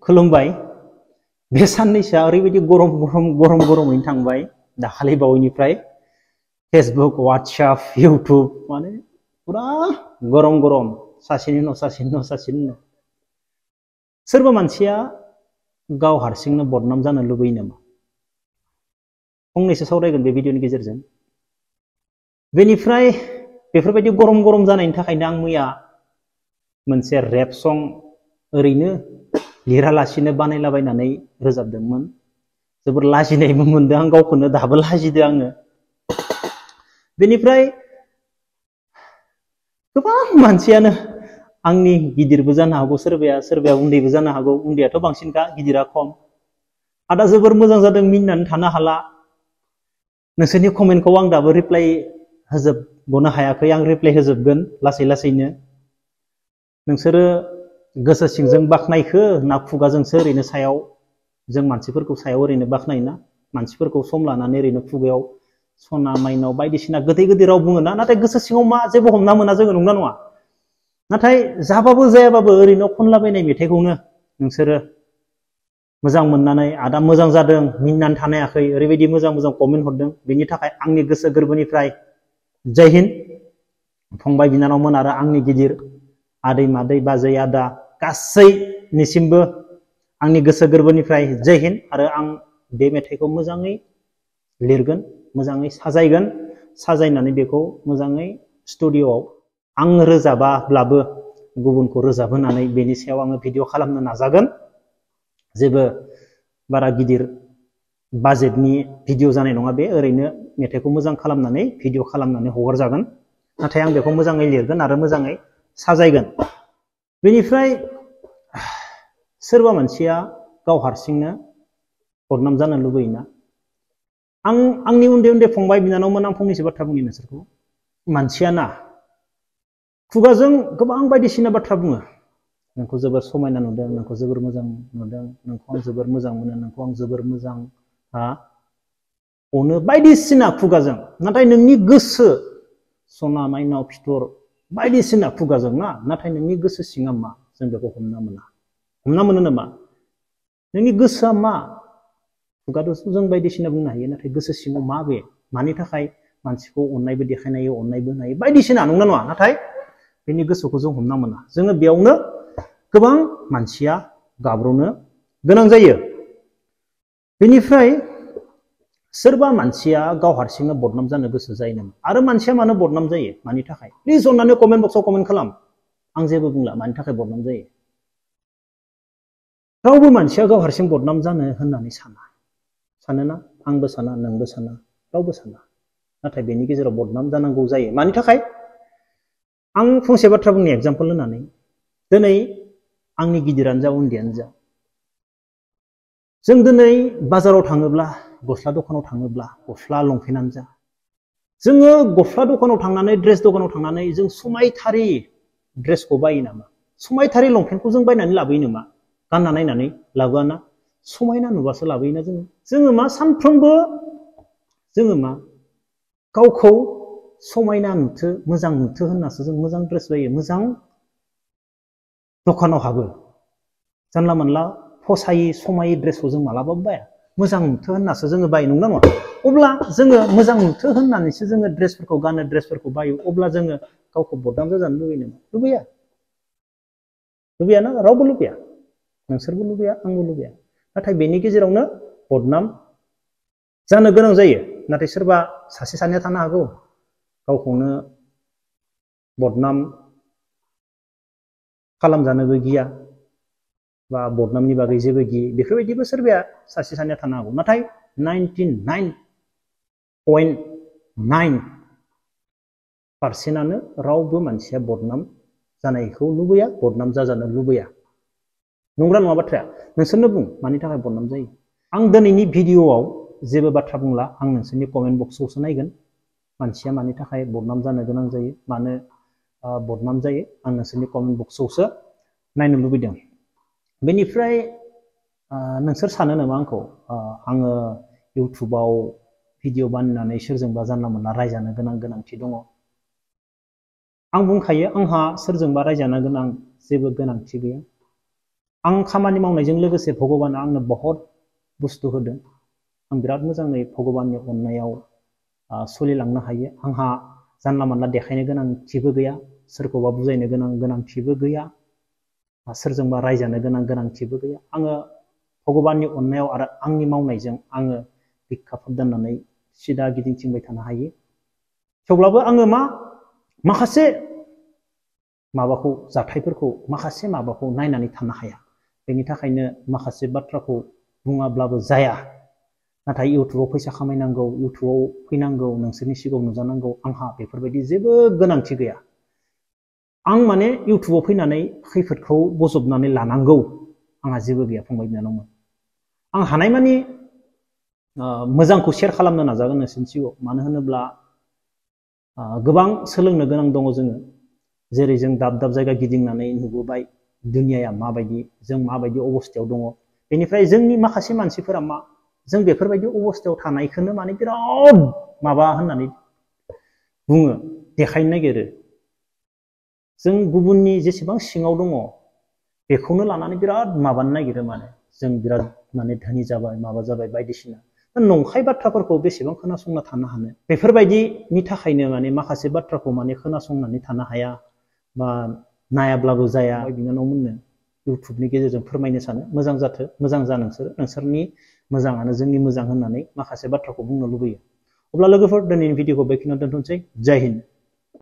खुलुमबाय बे साननैसोआ ओरैबायदि गरमैनो थांबाय दाखालि बावैनिफ्राय फेसबुक व्हाट्सएप इउट्यूब माने पुरा गरम सासेनि उनाव सासेनि उनाव सोरबा मानसिया गाव हारसिंनो बदनाम जानो लुबैयो नामा फंनैसो सावरायगोन बे भिडिअनि गेजेरजों बेनिफ्राय बेफोरबायदि गरम जानायनि थाखायनो आं मैया मोनसे रेप सं ओरैनो लिरालासिनो बानायलाबायनानै रोजाबदोंमोन जोबोर लाजिनायबो मोनदों आं गावखौनो दाबो लाजिदों आङो बेनिफ्राय गोबां मानसियानो आंनि गिदिरबो जानो हागौ सोरबाया उन्दैबो जानो हागौ उन्दैयाथ' बांसिनखा गिदिरा खम आदा जोबोर मोजां जादों मिनिनानै थानो हाला नोंसोरनि कमेन्टखौ आं दाबो रिप्लाइ होजोबनो हायाखै आं रिप्लाइ होजोबगोन लासैनो नोंसोरो गोसो सिंजों बाखनायखो ना खुगाजोंसो ओरैनो सायाव जों मानसिफोरखौ सायाव ओरैनो बाखनायोना मानसिफोरखौ सम लानानै ओरैनो खुगायाव सना माइनाव बायदिसिना गोदै राव बुङोना नाथाय गोसो सिङाव मा जेबो हमना मोना जोङो नंगौना नङा नाथाय जाबाबो जायाबाबो ओरैनो खनलाबायनाय मेथाइखौनो नोंसोरो मोजां मोननानै आदा मोजां जादों मिनिनानै थानो हायाखै ओरैबायदि मोजां कमेन्ट हरदों बेनि थाखाय आंनि गोसो गोरबोनिफ्राय जय हिन्द फंबाय बिनानावमोन आरो आंनि गिदिर आदै मादै बाजै आदा गासैनिसिमबो आंनि गोसो गोरबोनिफ्राय जय हिन्द आरो आं बे मेथाइखौ मोजाङै लिरगोन मोजाङै साजायगोन साजायनानै बेखौ मोजाङै स्टुडिअआव आं रोजाबाब्लाबो गुबुनखौ रोजाबहोनानै बेनि सायाव आङो भिडिअ खालामनो नाजागोन जेबो बारा गिदिर बाजेटनि भिडिअ जानाय नङा बे ओरैनो मेथाइखौ मोजां खालामनानै भिडिअ खालामनानै हगारजागोन नाथाय आं बेखौ मोजाङै लिरगोन आरो मोजाङै साजायगोन बेनिफ्राय सोरबा मानसिया गाव हारसिंनो बदनाम जानो लुबैयोना आंनि उन्दै फंबाय बिनानावमोन आं फंनैसो बाथ्रा बुंनि नोंसोरखौ मानसियाना खुगाजों गोबां बायदिसिना बाथ्रा बुङो नोंखौ जोबोर समायना नुदों नोंखौ जोबोर मोजां नुदों नोंखौ आं जोबोर मोजां मोनो नोंखौ आं जोबोर मोजां अनो बायदिसिना खुगाजों नाथाय नोंनि गोसो सना माइनाव फिथर बायदिसिना खुगाजों ना नाथाय नोंनि गोसो सिङा मा जों बेखौ हमना मोनो नामा नोंनि गोसोआ मा खुगाजोंसो जों बायदिसिना बुंनो हायो नाथाय गोसो सिङाव मा बे मानि थाखाय मानसिखौ अननायबो देखायनो हायो अननायबो होनो हायो बायदिसिना नंगौना नङा नाथाय बेनि गोसोखौ जों हमना मोना जोङो बेयावनो गोबां मानसिया गाब्र'नो गोनां जायो बेनिफ्राय सोरबा मानसिया गाव हारसिंनो बदनाम जानो गोसो जायो नामा आरो मानसिया मानो बदनाम जायो मानि थाखाय प्लिज अननानै कमेन्ट बक्सआव कमेन्ट खालाम आं जेबो बुंला मानि थाखाय बदनाम जायो रावबो मानसिया गाव हारसिं बदनाम जानो होननानै सानोना आंबो साना नोंबो साना रावबो साना नाथाय बेनि गेजेराव बदनाम जानांगौ जायो मानि थाखाय आं फंसे बाथ्रा बुंनि एग्जाम्पल होनानै दिनै आंनि गिदिरानो जा उन्दैयानो जा जों दिनै बाजाराव थाङोब्ला गस्ला दखानाव थाङोब्ला गस्ला लंपेन्टआनो जा जोङो गस्ला दखानाव थांनानै ड्रेस दखानाव थांनानै जों समायथारि ड्रेसखौ बायो नामा समायथारि लंपेन्टखौ जों बायनानै लाबोयो नामा गानना नायनानै लाबोआना समायना नुबासो लाबोयोना जोङो मा सानफ्रोमबो जोङो मा गावखौ समायना नुथो मोजां नुथो होननासो जों मोजां ड्रेस बायो मोजां दखानाव हाबो जानला मोनला फसायै समायै ड्रेसखौ जों मालाबाबो बाया मोजां नुथो होननासो जोङो बायो नंगौना नङा अब्ला जोङो मोजां नुथो होननानैसो जोङो ड्रेसफोरखौ गानो ड्रेसफोरखौ बायो अब्ला जोङो गावखौ बदनाम जाजानो लुबैयो नामा लुबैयाना रावबो लुबैया नोंसोरबो लुबैया आंबो लुबैया नाथाय बेनि गेजेरावनो बदनाम जानो गोनां जायो नाथाय सोरबा सासे सानैया थानो हागौ गावखौनो बदनाम खालामजानोबो गिया बा बदनामनि बागै जेबो गियो बेफोरबायदिबो सोरबाया सासे सानैया थानो हागौ नाथाय 99.9% रावबो मानसिया बदनाम जानायखौ लुबैया बदनाम जाजानो लुबैया नंगौना नङा बाथ्राया नोंसोरनो बुं मानि थाखाय बदनाम जायो आं दिनैनि भिडिअआव जेबो बाथ्रा बुंला आं नोंसोरनि कमेन्ट बक्सआवसो नायगोन मानसिया मानि थाखाय बदनाम जानो गोनां जायो मानो बदनाम जायो आं नोंसोरनि कमेन्ट बक्सआवसो नायनो लुबैदों बेनिफ्राय नोंसोर सानो नामा आंखौ आङो इउटुबाव भिडिअ बानायनानै सोरजोंबा जानला मोनला रायजानो गोनांथि दङ आं बुंखायो आंहा सोरजोंबा रायजानो गोनां जेबो गोनांथि गैया आं खामानि मावनायजों लोगोसे भगबाना आंनो बहुत बुस्थु होदों आं बिराद मोजाङै भगबाननि अननायाव सोलिलांनो हायो आंहा जानला मानला देखायनो गोनांथिबो गैया सोरखौबा बुजायनो गोनांथिबो गैया सोरजोंबा रायजानो गोनांथिबो गैया आङो भगबाननि अननायाव आरो आंनि मावनायजों आङो बिखा फोबदाननानै सिदा गिदिंथिंबाय थानो हायो थेवब्लाबो आङो माखासे जाथायफोरखौ माखासे नायनानै थानो हाया बेनि थाखायनो माखासे बाथ्राखौ बुङाब्लाबो जाया नाथाय इउटुबाव फैसा खामायनांगौ इउटुबाव फैनांगौ नोंसोरनि सिगाङाव नुजानांगौ आंहा बेफोरबायदि जेबो गोनांथि गैया आं माने इउटुबाव फैनानै खैफोदखौ बजबनानै लानांगौ आंहा जेबो गैया फंबाय बिनानावमोन आं हानायमानि मोजांखौ शेयार खालामनो नाजागोन नोंसोरनि सिगाङाव मानो होनोब्ला गोबां सोलोंनो गोनां दङ जोङो जेरै जों दाब दाब जायगा गिदिंनानै नुबोबाय दुनियाया माबायदि जों माबायदि अबस्थायाव दङ बेनिफ्राय जोंनि माखासे मानसिफोरा जों बेफोरबायदि अबस्थायाव थानायखौनो माने बिराद होननानै बुङो देखायनो नागिरो जों गुबुननि जेसेबां सिङाव दङ बेखौनो लानानै बिराद माबानो नागिरो माने जों बिराद माने धोनि जाबाय माबा जाबाय बायदिसिना नंखाय बाथ्राफोरखौ बेसेबां खोनासंना थानो हानो बेफोरबायदिनि थाखायनो माने माखासे बाथ्राखौ माने खोनासंनानै थानो हाया बा नायाब्लाबो जाया बिनानावमोननो इउटुबनि गेजेरजों फोरमायनो सानो मोजां जाथो मोजां जा नोंसोरनि मोजाङानो जोंनि मोजां होननानै माखासे बाथ्राखौ बुंनो लुबैयो अब्ला लोगोफोर दिनैनि भिडिअखौ बेखिनियाव दोनथ'नोसै जय हिन्द